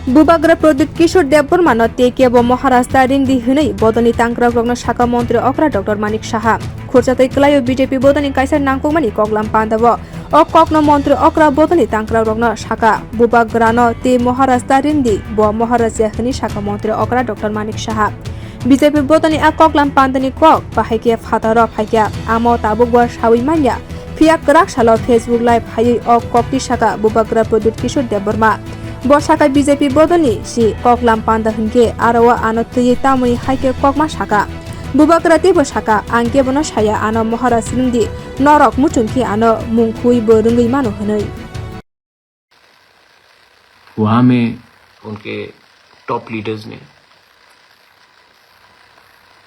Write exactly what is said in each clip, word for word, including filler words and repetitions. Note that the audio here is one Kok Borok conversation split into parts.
Bubagra Pradyut Kishore Debbarma no tei kebo Maharaj ta ringdi hwnwi bodolni tangkrakrokno sakha montri okra Doctor Manik Saha. Khurchatwi kwlaio B J P bodolni kaisa nangkukmani koklam pandao. O kokno montri okra bodolni tangkrakrokno sakha, Bubagrano tei Maharaj ta ringdi, bo Maharaj ya hwnwi sakha montri okra Doctor Manik Saha. B J P bodolni a koklam pandani kok bahai khe phataro phaikha, amo tabukbo sawi manya. Phiya kwrak salo Facebook Live phaiwi o kokti sakha Bubagra Pradyut Kishore Debbarma. Bo sakha B J P bodolni si koklam panda hwnkhe aro o ano twiwi tamoni hai khe kokma sakha. Bubagra teibo sakha, ang kebono saya ano Maharaj ringdi, norok muchung khe ano mung khuibo rwngwi mano hwnwi. वहाँ में उनके top leaders ने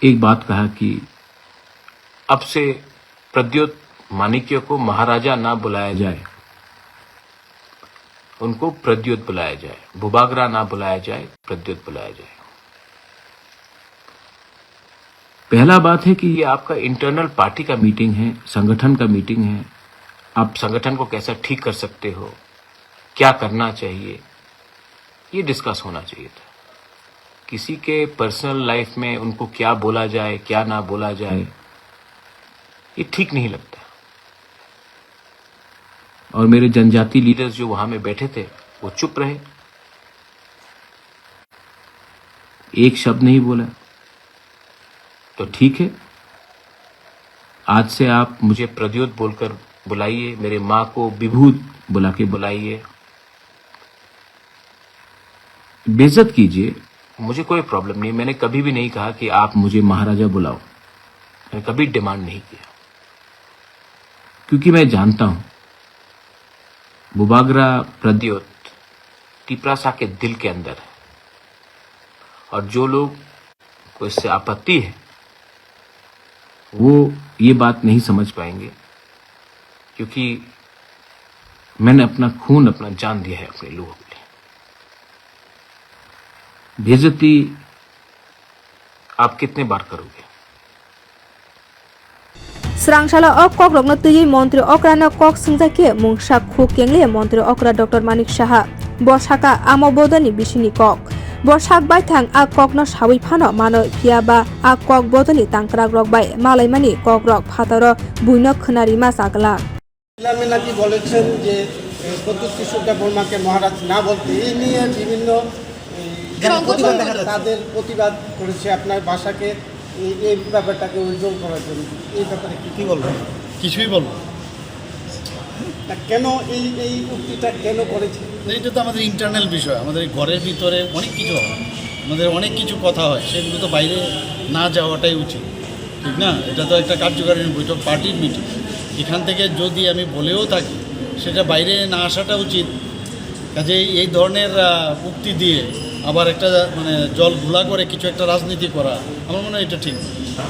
एक बात कहा कि अब से प्रद्योत माणिक्य को महाराजा ना बुलाया जाए, उनको प्रद्योत बुलाया जाए, बुबागरा ना बुलाया जाए, प्रद्योत बुलाया जाए। पहला बात है कि ये आपका इंटरनल पार्टी का मीटिंग है, संगठन का मीटिंग है। आप संगठन को कैसा ठीक कर सकते हो, क्या करना चाहिए, ये डिस्कस होना चाहिए था। किसी के पर्सनल लाइफ में उनको क्या बोला जाए, क्या ना बोला जाए, ये ठीक नहीं लगता। और मेरे जनजाति लीडर्स जो वहाँ में बैठे थे, वो चुप रहे, एक शब्द नहीं बोला। तो ठीक है, आज से आप मुझे प्रद्योत बोलकर बुलाइए, मेरे माँ को विभूत बुला के बुलाइए, बेइज्जत कीजिए, मुझे कोई प्रॉब्लम नहीं। मैंने कभी भी नहीं कहा कि आप मुझे महाराजा बुलाओ, मैंने कभी डिमांड नहीं किया, क्योंकि मैं जानता हूँ बुबागरा प्रद्योत तिपरासा के दिल के अंदर है। और जो लोग को इससे आपत्ति है, वो ये बात नहीं समझ पाएंगे, क्योंकि मैंने अपना खून, अपना जान दिया है अपने लोगों के लिए। बेइज्जती आप कितने बार करोगे? Swrangsalo o kokrokno twiwi montri okrano kok swngjak khe mungsa khuk kengle montri okra Doctor Manik Saha. Bo sakha, amo bodolni bisingni kok. Bo sak baithang a kokno sawi phano mano, phiya ba a kok bodolni tangkrakrok bai malaimani kokrok phataro buino khwnarima chagla. লীলা মিনাজি বলেছেন যে, এ, প্রদ্যুৎ কিশোর দেববর্মাকে মহারাজ না বলতে, এই নিয়ে বিভিন্ন, এ, সংগঠন প্রতিবাদ দেখা যাচ্ছে। তাদের প্রতিবাদ করেছে আপনার ভাষাকে, এই, এই ব্যাপারটাকে উজ্জ্বল করার জন্য। এই ব্যাপারে কি কি বলবেন? কিছুই বলবো না। তা কেন এই, এই উক্তিটা কেন করেছে? না, এটা তো আমাদের ইন্টারনাল বিষয়, আমাদের এই ঘরের ভিতরে অনেক কিছু হয়, আমাদের অনেক কিছু কথা হয়, সেগুলো তো বাইরে না যাওয়াটাই উচিত। ঠিক না? এটা তো একটা কার্যকারিণী বৈঠক, পার্টির মিটিং। এখান থেকে যদি আমি বলেও থাকি, সেটা বাইরে না আসাটা উচিত। কাজেই এই ধরনের, আহ, উক্তি দিয়ে আবার একটা, মানে, জল ঘোলা করে কিছু একটা রাজনীতি করা, আমার মনে হয় এটা ঠিক না।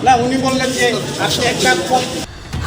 না, উনি বললেন যে আজকে একটা পদ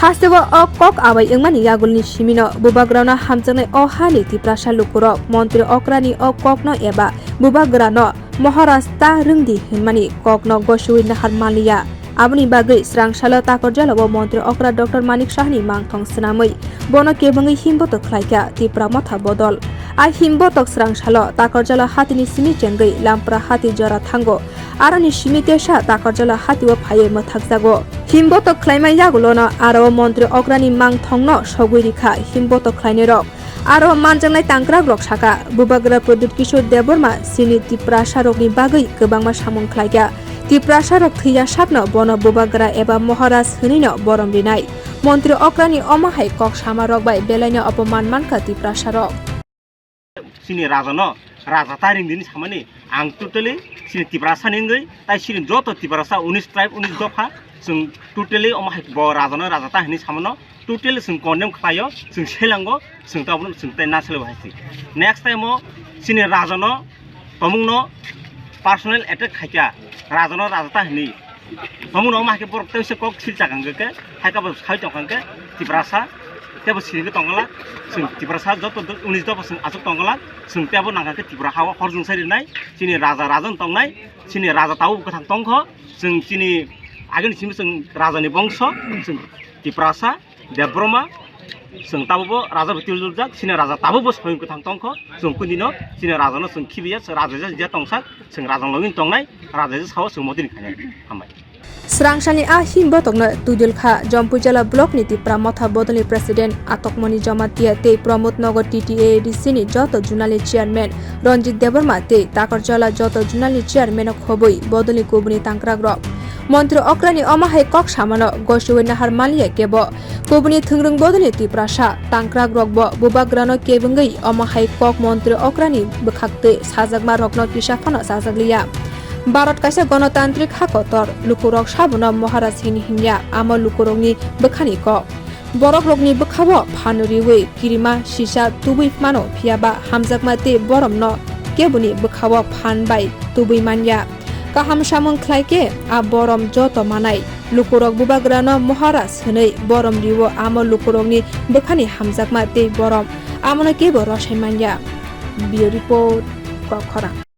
Hasteo o kok abai wngmani yagulni simino bubagrano hamjaknai o hani Tiprasa lukurok montri okrani o kokno eba bubagrano Maharaj ta rwngdi hwnmani kokno gosiwi nahar manliya. Aboni bagwi swrangsalo Takarjalao montri okra Doctor Manik Sahani mangthong swnamwi bono kebengwi himbotok khlaikha Tipra Motha bodol. A himbotok swrangsalo Takarjala hatini simi chengwi Lampra hati jora thango. Aroni simi tesa Takarjala hatio phaiwi mwthakjago. Himbotok khlaima yagulono aro montri okrani mangthongno sogwi rikha himbotok khlainairok. Aro manjaknai tangkrakrok sakha, Bubagra Pradyut Kishore Debbarma chini Tiprasarokni bagwi kwbangma samung khlaikha. Tiprasarok thwiya sakno bono Bubagra eba Maharaj hwnwino borom rinai. Montri okrani omo hai kok samarok bai belaino opoman mankha Tiprasarok. Chini rajano raja ta ringdi hinwi samani ang totally chini Tiprasa ni wngwi, tai chini joto Tiprasa unis tribe, unis dopha, chwng totally omo hai bo rajano raja ta hinwi samano totally chwng condemn khlaio, chwng selango, chwng tabukno chwng tai na selo hai si. Next time o chini rajano tomungno personal attack khaikha, rajano raja ta hinwi. Tomungno omo hai khe borok teisa kok silchak hwnkhe khe, hai khe bo sai tongkha hwnkhe Tiprasa, tebo sirigwi tongkha, chwng Tiprasa joto do-, unis dopha chwng achuk tongkha, chwng tebo nangkha khe Tripura hao hor jwng sai rinai, chini raja rajan tongnai, chini raja tabuk kwthang tongkho, chwng chini agini simi chwng rajani bongso, chwng Tiprasa, Debbarma, Chwng tabukbo raja bo tiljurjak, chini raja tabukbo soyung kwthang tongkho, chwng kunino chini rajano chwng khibiya, chwng rajaija je tongsak, chwng rajani logi tongnai, rajaija sao chwng modini khainai. Hambai. Srangsani a him botokno twidul kha Jampuijala block ni Tipra Motha bodolni president Atokmoni Jamatia tei Pramod Nagar T T A A D C ni joto zonal ni chairman Ranjit Debbarma tei Takarjala joto zonal ni chairman no khobwi bodolni kubuni tangkrak rok. Montri okrani omo hai kok samano gosuwi nahar maliya kebo kubuni thwngrwng bodolni Tiprasa tangkrak rokbo bubagrano kebengwi omo hai kok montri okrani bwkhaktwi sajakma rokno kisa phano sajak liya. Bharat kaisa gonotantrik ha kotor, lukurok sabono Maharaj hini hinya, amo lukurokni bwkhani kok. Borokrokni bwkhao phan riwi kirima sisa tubui mano, phiyaba hamjakma tei boromno keboni bwkhao phan bai tubui manya. Kaham samung khlai khe a borom joto manai. Lukurok bubagrano Maharaj hwnwi borom riwo, amo lukurokni bwkhani hamjakma tei borom, amono kebo rwsai manya. Bureau Report, Kokkhorang.